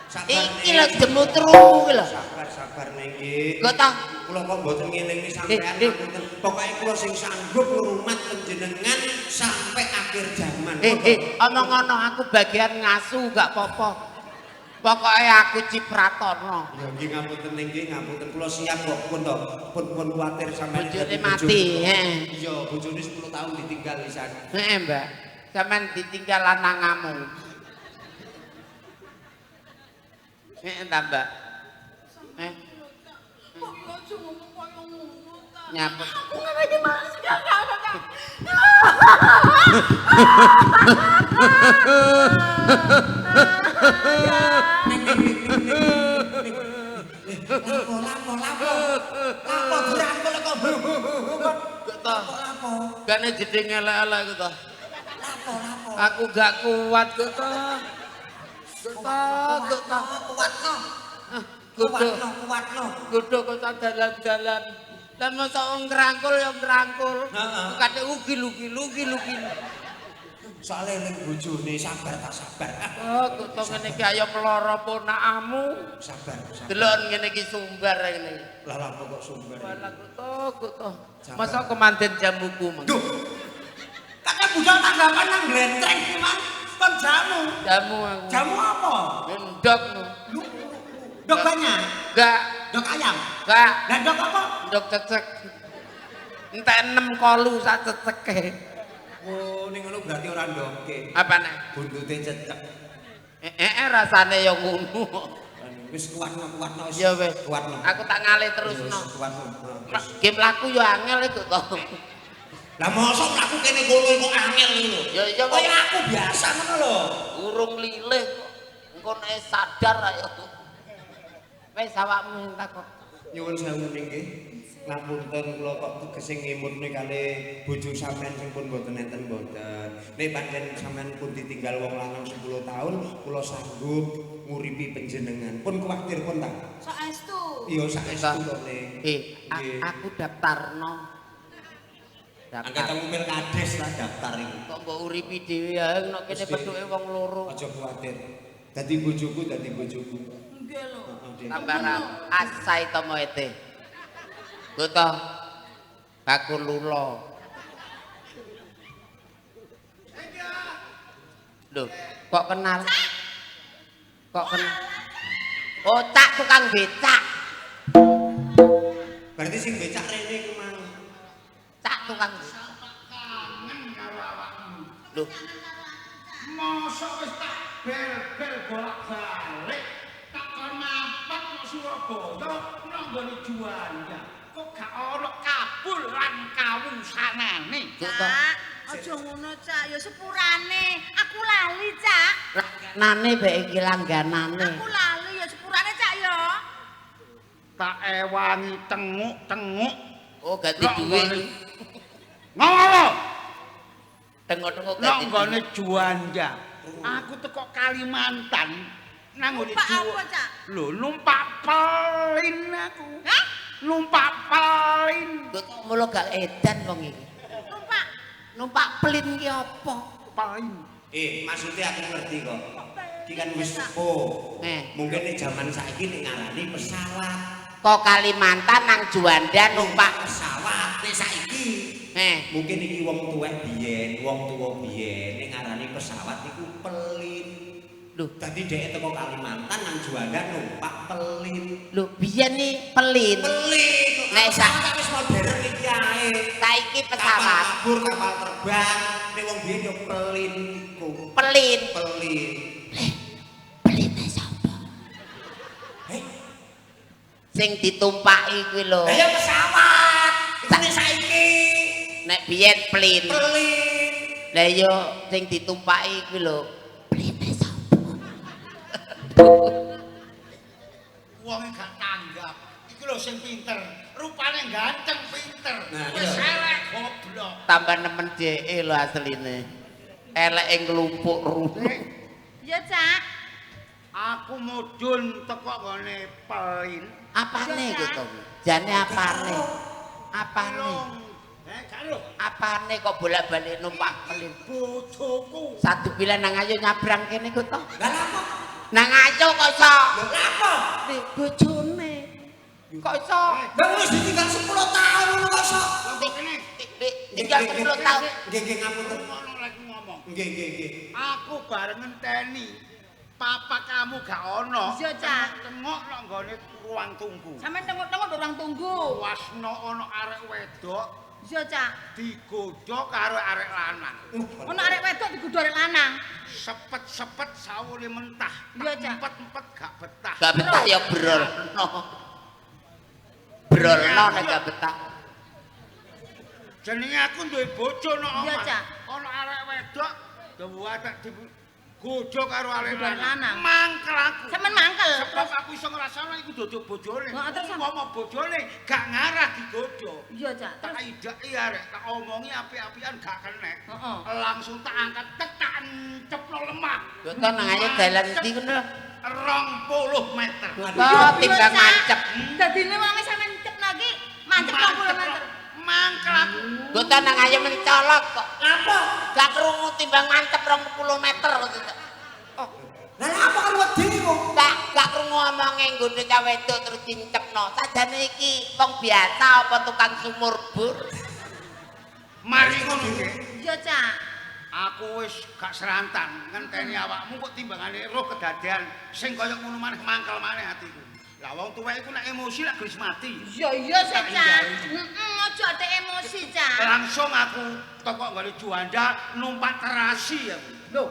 Sabar. Iki lho jemutrumu iki lho. Sabar, sabar ning nggih. Go to. Kula kok mboten ngelingi sampean ngapunten. Pokoke kula sing sanggup ngrumat panjenengan sampai akhir jaman. Omong ngono aku bagian ngasu gak apa-apa. Pokoke aku cipratono. Ya nggih ngapunten nggih ngapunten kula siap kok pun to. Pun kuwatir sampean bojone mati, heeh. Iya, bojone 10 tahun ditinggal pisan. Heeh, Mbak. Sampean ditinggal lanangamu. Heeh ta, Mbak. Kok yo aja ngomong kaya ngono ta. Nyapa? Aku ngene iki malah gak. Lapo. Lapo dirangkul kok. Kok lapo? Gane jeding elek-elek iku to. Lapo. Aku gak kuat kok to. Kok to. Kuatno. Kuatno. Kudu kok dalan-dalan. Lah mosok wong ngrangkul ya ngrangkul. Heeh. Kate ugi-lugi. Soale ning bojone sabar tak sabar. Oh, kok to ngene iki ayo meloro ponakamu. Sabar. Delok ngene iki sumber ngene iki. Lah lapo kok sumber. Walah kok to. Mosok kemanten jamuku meng. Duh. Kakek budal tanggapan nang glentreng iki, Mas. Kon jamu. Jamu aku. Jamu apa? Ndok. Ndok banyak? Enggak. Ndok ayam? Enggak. Lah ndok apa? Ndok cecek. Entek 6 kolu sak ceceke. Oh, ning ngono berarti ora ndoke. Apane? Buntute cecek. Rasane ya ngono. Wis kuatno wis. Ya wis. Kuatno. Aku tak ngalih terusno. Kuatno. Game laku ya angel iku to. Lah mosok mlaku kene kono kok angel ngono. Ya iya kaya aku biasa ngono lho. Urung lilih kok. Engko nek sadar ayo. Wis awakmu takok. Nyuwun sewu nggih. Ngapunten kula kok tegese ngemutne kali bojo sampean sing pun mboten enten mboten. Nek pancen sampean pun ditinggal wong lanang 10 tahun, kula sanggup nguripi panjenengan. Pun kuwatir pun ta? Saestu. Iya saestu to, Ning. Aku daftarno. Angkat ngumil kades lah daftar iku. Kok mbok uripi dhewe ae nek kene pethuke wong loro. Aja kuwatir. Dadi bojoku, dadi bojoku. Nggih lho. Tambah asai tomo ete. Goto bakul lulo. Loh, kok kenal? Kok kenal? Oh, cak tukang becak. Berarti sing becak rene iku mang. Cak tukang becak. Kangen karo awakmu. Loh, mosok wis tak bel-bel bolak-balik. Tak kon mampet nang Surabaya nang nggone Juanda. Kok gak ono kabul lan kawusanane. Cak, aja ngono, Cak. Ya sepurane. Aku lali, Cak. Langganane bae iki langganane. Aku lali ya sepurane, Cak ya. Tak ewangi tenguk-tenguk. Oh, ganti duit. Ngono. Tengok-tengok ganti. Nang nggone Juanda. Aku teko Kalimantan nang nggone Numpak apa, Cak? Lho, numpak pelin aku. Hah? Numpak pelin. Kok mulo gak edan wong iki. Numpak. Numpak pelin ki apa? Pelin. Maksudnya aku ngerti kok. Iki kan wis sepuh. Mungkin nek jaman saiki nek ngarani pesawat. Kok Kalimantan nang Juanda numpak pesawat nek saiki. Mungkin iki wong tuwek biyen, wong tuwa biyen nek ngarani pesawat iku pelin. Lho, dadi dhek teko Kalimantan nang Juanda numpak pelin. Lho, biyen iki pelin. Pelin. Nek sak wis modern iki ae. Saiki pesawat, kapal mabur, kapal terbang. Nek wong biyen yo pelin iku. Pelin. Pelin. Peline sapa? Sing ditumpaki kuwi lho. Lah ya pesawat. Iku nek saiki. Nek biyen pelin. Pelin. Lah iya sing ditumpaki kuwi lho. Peline sapa? Wong gak tanggap. Iku lho sing pinter. Rupane ganteng pinter. Nah, wis elek goblok. Tambah nemen dheke lho asline. Eleke nglumpuk runo. Ya, Cak. Aku mudhun teko nggone pelin. Apane iku to? Jane apane? Apane? Apane kok bolak-balik numpak pelin? Bojoku. Satu bilan nang ayo nyabrang kene iku to. Lah lapo? Nang ayo kok iso. Lho lapo? Nek bojone. Kok iso? Lah wis ditinggal 10 tahun ngono kok iso. Tinggal 10 tahun. Nggih nggih ngapunten. Ngono lek ngomong. Nggih nggih nggih. Aku bareng ngenteni papa kamu gak ono. Iya, Cak. Tengok nang nggone ruang tunggu. Sampeyan tengok-tengok ruang tunggu. Wasno ono arek wedok. Iya, Cak. Digodho karo arek lanang. Ono arek wedok digodho arek lanang. Sepet-sepet sawune mentah. Iya, Cak. Empet-empet gak betah. Gak betah ya brolno. Brolno nek gak betah. Jenenge aku duwe bojo nang omah. Iya, Cak. Ono arek wedok dewatek digodho karo arek lanang. Mangkel aku. Sampeyan mangkel. Sebab aku iso ngrasakno iku dodok bojone. Umpama bojone gak ngarah digodho. Iya, Cak. Tak ideki arek, tak omongi apik-apikan gak kenek. Heeh. Langsung tak angkat tek tak encepno lemah. Lho to nang ayo dalan ndi ngono? 20 meter. Kok timbang mancep. Dadine wong sampeyan encepno iki mancep 20 meter. Mangkel aku. Lho to nang ayo mencolot kok. Apa? Gak krungu timbang mancep 20 meter kok. Oh. Lah lha apa kan wedi kok? Gak krungu omonge nggone cah wedok terus dincepno. Sajane iki wong biasa apa tukang sumur bur? Mari ngono, Dik. Iya, Cak. Aku wis gak serantan ngenteni awakmu kok timbangane roh kedadean sing kaya ngono maneh mangkel maneh atiku. Lah wong tuwek iku nek emosi lak gelis mati. Iya iya sih, Cak. Heeh, aja ate emosi, Cak. Langsung aku teko nggone Juanda numpak terasi aku. Lho,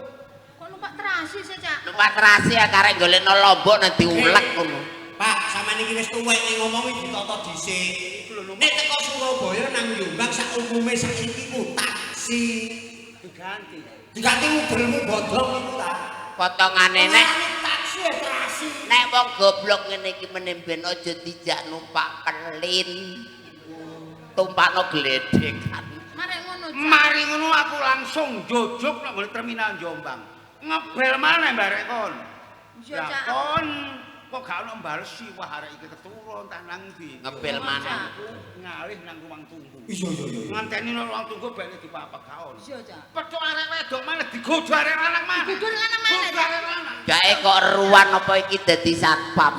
kok numpak terasi sih, Cak? Numpak terasi ya karek golekno lombok nang diulek ngono. Pak, sampeyan iki wis tuwek nek ngomongi ditata dhisik. Nek teko Surabaya nang Jombang sak umume saiki ku taksi. Diganti. Diganti udelmu bodong iku ta. Potongane nek taksi ya terasi. Nek wong goblok ngene iki meneh ben aja dijak numpak pelin. Tumpakno gledhekan. Mari ngono, Cak. Mari ngono aku langsung njujuk nang nggone terminal Jombang. Ngebel maneh barek kon. Iya, Cak. Kon kok gak ono mbalesi wah arek iki keturun tah nang ndi. Ngebel maneh. Aku ngalih nang ruang tunggu. Iya iya iya. Ngenteni nang ruang tunggu bene dipapak gak ono. Iya, Cak. Petuk arek wedok maneh digodho arek lanang maneh. Digodho arek lanang maneh, Godho arek lanang. Gae kok ruwan apa iki dadi satpam.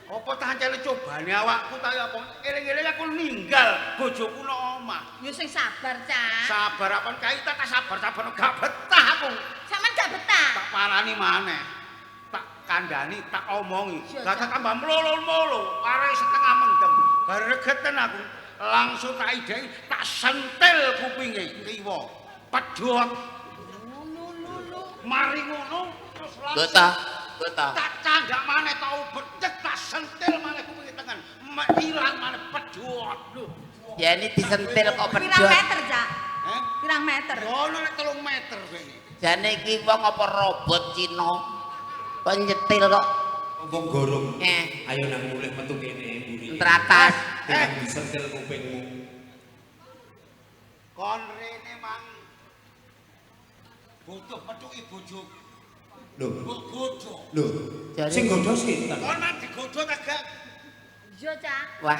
Apa tancene cobane awakku ta ya apa eling-eling aku ninggal bojoku nang omah. Ya sing sabar, Cak. Sabar apa kae tak sabar-sabar gak betah aku. Sampeyan gak betah. Tak parani maneh. Tak kandhani, tak omongi. Iya, Lah Cak. tambah mlolo-mlolo, arek setengah mendem. Gregeten aku. Langsung tak ideki, tak sentil kupinge kiwa. Pedhot. Mari ngono terus Lho langsung ta, lho ta. tak candak maneh tak ubet tak sentil maneh kupinge tengen. Ilang maneh pedhot. Lho. Ya ini disentil kok Pirang pedhot. meter, Cak? Heh? Pirang meter? Ya ono nek 3 meter kene. Jane iki wong apa robot Cina? Kok nyetil kok Wong gorong. Eh. Ayo nang mulih metu kene mburi. Teratas. Timbang disentil kupingmu. Kon rene mang butuh methuki bojoku. Lho, Mbok godho. lho. Sing godho sinten? Kon mang digodho ta gak? Iya, Cak. Wah,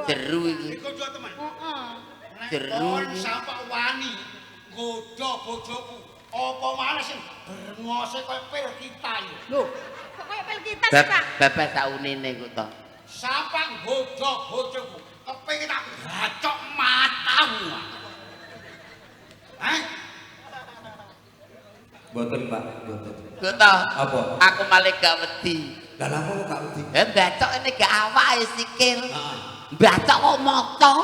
jeru iki. Digodho temen. Heeh. Nek Jeru kon iki. sampak wani godho bojoku, apa maneh sing brengose kaya pil kita ya. Lho, kok kaya pil kita sih, Pak? Bapak saunine kok to. Sampak godho bojoku, kepengin tak bacok matamu. Heh? Mboten, Pak, mboten. Kok to? Apa? Aku malah gak wedi. Lah lha kok gak wedi? Eh bacok ini gak awak ya sikil. Heeh. Bacok kok moto.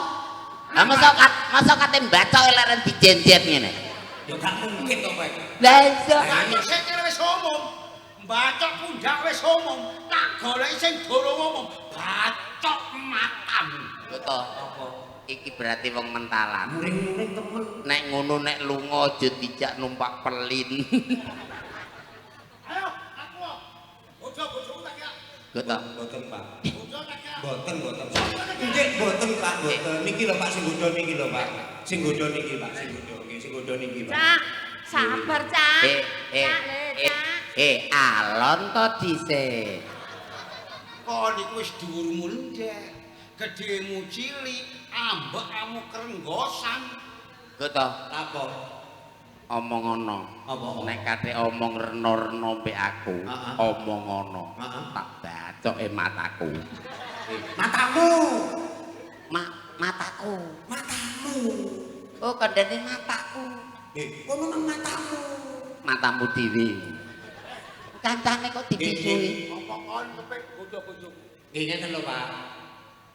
Lah masa kate bacok leren dijenjet ngene. Ya gak mungkin to, Pak. Lah iya. Bacok sikil wis umum. Bacok pundak wis umum. Tak goleki sing durung umum. Bacok matamu. Kok to? Apa? Iki berarti wong mentalan. Muring-muring temen. Nek ngono nek lunga aja dijak numpak pelin. Ayo, aku. Bojo bojoku tak ya. Kok to? Mboten, Pak. Bojo tak ya. Mboten, mboten. Nggih, mboten, Pak, mboten. Niki lho, Pak, sing godho niki lho, Pak. Sing godho niki, Pak, sing godho. Nggih, sing godho niki, Pak. Cak, sabar, Cak. Eh, eh, Cak, le, eh, Cak. alon to dhisik. Kon iku wis dhuwurmu ndek. Gedhemu cilik, ambekmu krenggosan. Kok to? Apa? Omong ana. Apa? Nek kate omong rena-rena mbek aku, Heeh. omong ana. Heeh. Tak bacoke mataku. Matamu. Mataku. Matamu. Oh, kandhane mataku. Kok memang matamu. Matamu dhewe. Kancane kok dipisuhi. Ngomong kon kepek bojo-bojoku. Nggih ngeten lho, Pak.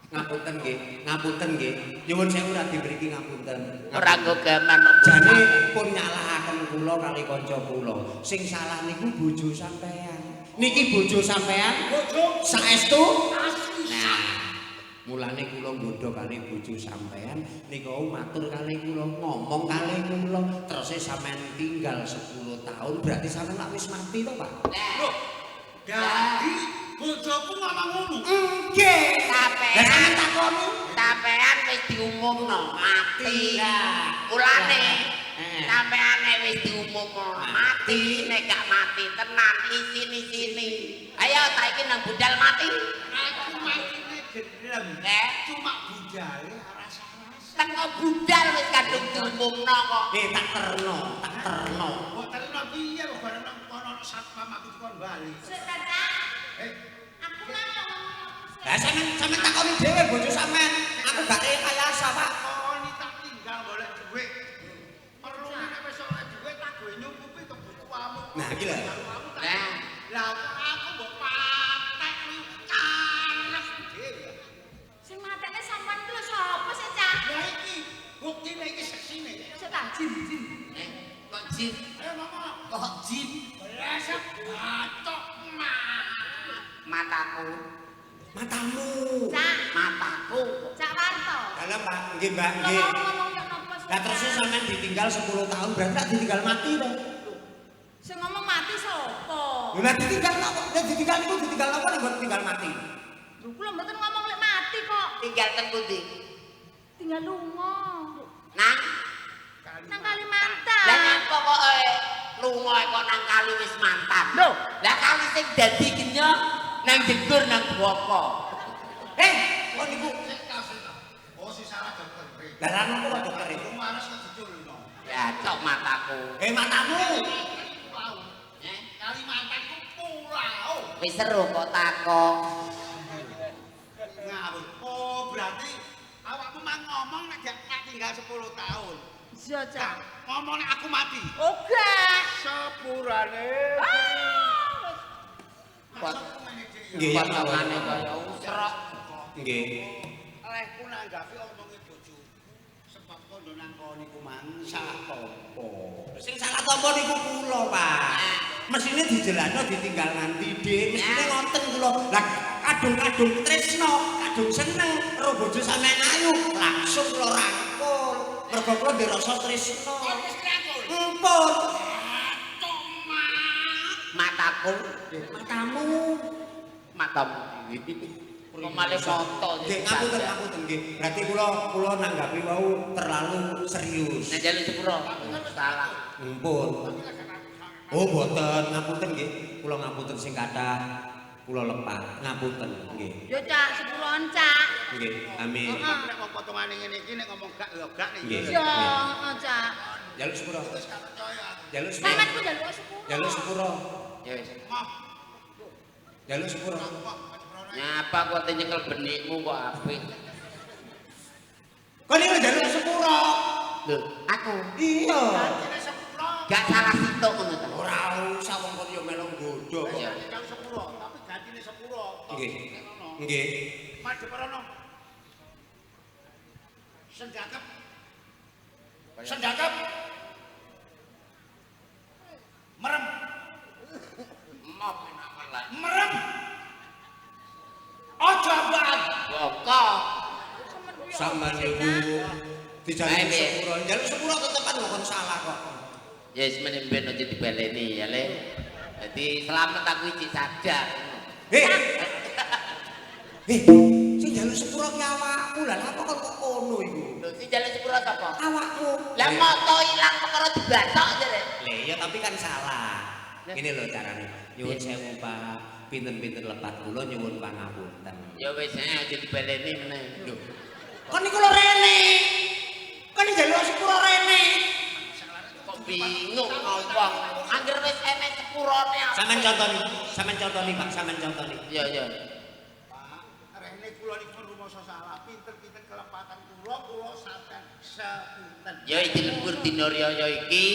Ngapunten nggih, ngapunten nggih. Nyuwun sewu ra diberi ngapunten. Ora nggo gaman kok. Jane pun nyalahaken kula kali kanca kula. Sing salah niku bojo sampean. Niki bojo sampean, Bojo saestu. asli. Nah, mulane kula nggodha kali bojo sampean niku matur kali kula, ngomong kali kula, terus sampean tinggal 10 tahun berarti sampean lak wis mati to, Pak? Loh, dadi bojoku ngomong ngono. Nggih. Sampean Lah sampean takoni. Sampean wis diumumno mati. Lah. Mulane Lah. sampean wis diumumno mati, nek gak mati tenan isini-sini. Ayo saiki nang budal mati. Aku matine gelem. Eh, Cuma budale rasa-rasa. teko budal wis kadung diumumno kok. Tak terno, tak terno. Mbok terno piye kok bareng nang kono ana satpam aku dikon bali. Sik ta, Cak. Eh, Aku nang ngomong. Lah sampean takoni dhewe bojo sampean. Aku gak rekayasa, Pak. koni tak tinggal golek dhuwit. Perlu nek wis oleh dhuwit tak gawe nyukupi kebutuhanmu. Nah, iki lho. Nah, Lah aku mbok patek kuwi karep dhewe. Sing matekne sampean ki lho sapa sih, Cak? Lah iki buktine iki seksine. Sik ta, jin jin. Kok jin? Ayo ngomong. Kok jin? Blesek batok mah. Mataku, Matamu. Cak, mataku. Cak Warto. Dalam, Pak. Nggih, Mbak, Lho nggih. mau ngomong yo napa sih? Lah terus sampean ditinggal 10 tahun berarti tak ditinggal mati to. Sing ngomong mati sapa? Lah ditinggal napa? Lah ditinggal niku ditinggal napa nek mboten tinggal mati? Lho kula mboten ngomong lek mati kok. Tinggal teng pundi? Tinggal lunga. Nang Nang Kalimantan. Lah nyapa kok lunga kok nang kali wis mantan. Lho. Lah kali sing dadi genya nang jegur nang boko. Kok niku Sik ta sik ta. Oh si salah dokter. lah ra nopo kok dokter Wong waras kok diculno. Ya cok mataku. Matamu. Pulau. Kalimantan ku pulau. Wis seru kok takok. Ngawur. Oh, berarti awakmu mang ngomong nek gak tak tinggal 10 tahun. Iya, Cak. Ngomong nek aku mati. Oga. Sepurane. Ah, wis. Maksudku ngene Dik. Nggih, ya Potongane kaya usrok. Nggih. Lehku nanggapi omonge bojoku. Sebab kondo nang kono iku mang salah tompo. Sing salah tampa niku kula, Pak. Mesine dijelasno ditinggal nganti Dik. Mesine ngoten kula. Lah kadung-kadung tresno, kadung seneng karo bojo sampean ayu, langsung kula rangkul. Mergo kula ndek rasa tresno. Kon wis rangkul. Empun. Tok mak. Mataku, Matamu. matamu dhewe. Kok malah moto Nggih, ngapunten, ngapunten nggih. Berarti kula nanggapi wau terlalu serius. Nek njaluk sepuro. Salah. Empun. Oh, mboten, ngapunten nggih. Kula ngapunten sing kathah kula lepat. Ngapunten nggih. Yo Cak, sepuron Cak. Nggih, amin. Heeh. Nek wong potongane ngene iki nek ngomong gak ya gak nek. Nggih. Yo, heeh Cak. Jaluk sepuro. Wis gak percaya aku. Jaluk sepuro. Sampeyan ku njaluk sepuro. Jaluk sepuro. Ya wis. Moh, Jaluk sepuro. moh, sepurane. Nyapa kok te nyekel benikmu kok apik. Kon niku jaluk sepuro. Lho, aku Iya. Gantine sepuro. gak salah situk ngono ta. Ora usah wong kon yo melu nggodho kok. Iya. Tinggal sepuro, tapi gantine sepuro. Nggih. Nggih. Madhep rono. Sendakep. Sendakep. Merem, Mop enak lah. merem. Aja ambekan. Boko. Sampeyan niku dijaluk Ayo, Bi. sepuro. Jaluk sepuro tetepan kok kon salah kok. Ya wis meneh ben aja dibaleni ya le. Dadi selamat aku iki sadar. Hei. Hei, sing jaluk sepuro ki awakmu. Lah lha apa kon kok kono iku? Lho sing njaluk sepuro sapa? Awakmu. Lah moto ilang perkara dibatok jere. Lah iya tapi kan salah. Ngene lho carane. Nyuwun sewu Pak, pinten-pinten lepat kula nyuwun pangapunten. Ya wis aja dibaleni meneh. Lho. Kon niku lho rene. Kon njaluk sepuro rene. Kok bingung ngomong. Angger wis enek sepurone apa? Sampeyan contoni, sampeyan contoni Pak, sampeyan contoni. Iya iya. Pak, rene kula Kula niku rumangsa salah, pinter-pinter kelepatan kula, kula sampean sepinten. Ya iki lembur dina riyaya iki.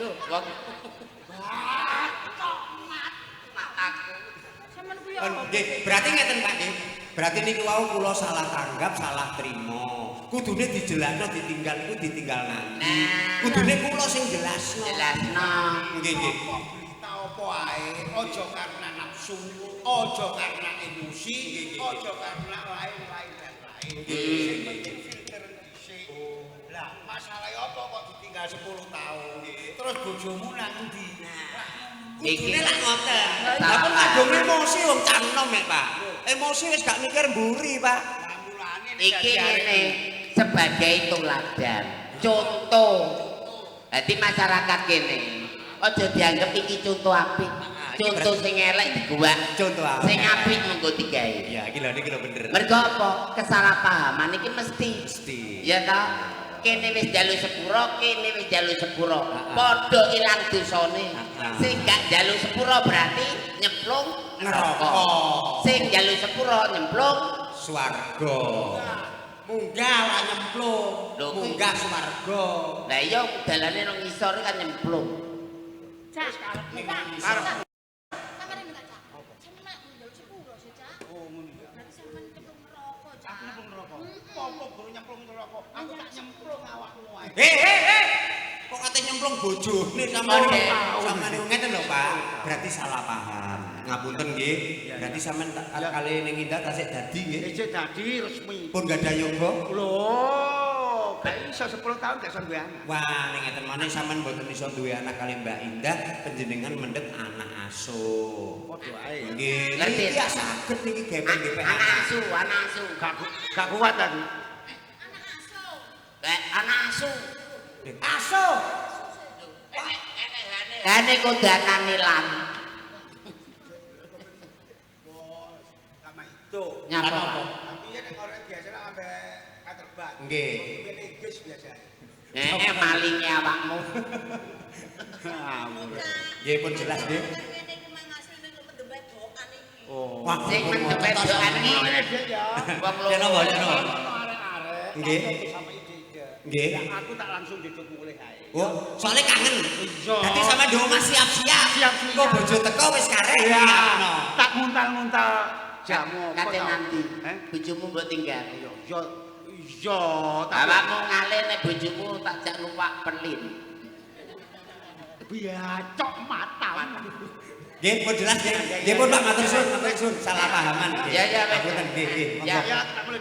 Wong Batok mataku. Sampeyan kuwi apa? Nggih, berarti ngeten Pak nggih. Berarti niku wau kula salah tanggap, salah trima. Kudune dijelasno ditinggal iku ditinggal nanti. Nah. Kudune kula sing jelasno. Jelasno. Nggih, nggih. Berita apa ae, aja karena nafsu, aja karena emosi, aja karena lain-lain dan lain. Sing penting filter dhisik. Lah, masalahnya apa kok ditinggal 10 tahun? Terus bojomu nang ndi? Kudune lak ngoten. Lah pun kadung emosi wong cah enom mek, Pak. Emosi wis gak mikir mburi, Pak. Lah mulane nek Iki dadi arek ngene sebagai teladan, contoh. Dadi masyarakat kene aja dianggep iki contoh apik. Contoh sing elek diguwak, Contoh apik. sing apik monggo digawe. Iya, iki lho niki lho bener. Mergo apa? Kesalahpahaman iki mesti. Mesti. Ya ta? Kene wis njaluk sepuro, kene wis njaluk sepuro. Padha ilang dosane. Sing gak njaluk sepuro berarti nyemplung Neraka. Sing njaluk sepuro nyemplung Swarga. Munggah ora nyemplung, Lho, kuwi- munggah swarga. Lah iya dalane nang ngisor kan nyemplung. Cak, Cak, Karep. sampeyan minta Cak. Sampeyan nek njaluk sepuro sih, Cak. Oh, ngono ya. Berarti sampeyan nyemplung neraka, Cak. Aku nyemplung neraka. Apa guru nyemplung neraka? Aku tak nyemplung awakmu ae. Hei, hei, hei. Kok kate nyemplung bojone sampean? Sampeyan niku ngeten lho, Pak. Berarti salah paham. Ngapunten nggih. Berarti sampean kali ning Indah tasik dadi nggih. Isih dadi resmi. Pun gadah yoga. Lho, gak iso 10 tahun gak iso duwe anak. Wah, ning ngeten maneh sampean mboten iso duwe anak kali Mbak Indah, panjenengan mendhet anak asuh. Padha ae. Nggih, Ngerti. niki ya saged niki gepeng-gepeng Anak asu, anak asu. Gak kuat aku. Anak asuh. Lah anak asu. Asuh. Hane kodanan ilang. Sama itu. Nyapa? Tapi ya nek ora biasa lah ambek katerban. Nggih. Ngene Inggris biasa. Malinge awakmu. Nggih pun jelas nggih. Ngene iku mang asline kok mendem wedokan iki. Oh. Wah, Sing mendem wedokan iki Ngene Dik ya. wong Ya loro. napa, ya napa? Arek-arek. Nggih. Sampai ide-ide. Nggih. Ya aku tak langsung duduk mulih ae. Oh, soalnya kangen. Iya. Dadi sama di omah siap-siap. Siap-siap. Kok bojo teko wis karek Iya. nyiapno. Tak nguntal-nguntal jamu apa Kate tau. nanti. Eh? Bojomu mbok tinggal. Iya, iya. Iya, tapi Awakmu ngalih nek bojomu tak jak numpak pelin. biacok mata. Nggih, pun jelas nggih. Nggih pun Pak matur suwun, matur suwun. Salah pahaman nggih. Ya, ya, wis. Ngapunten nggih, nggih. Ya. Monggo. Ya, tak boleh.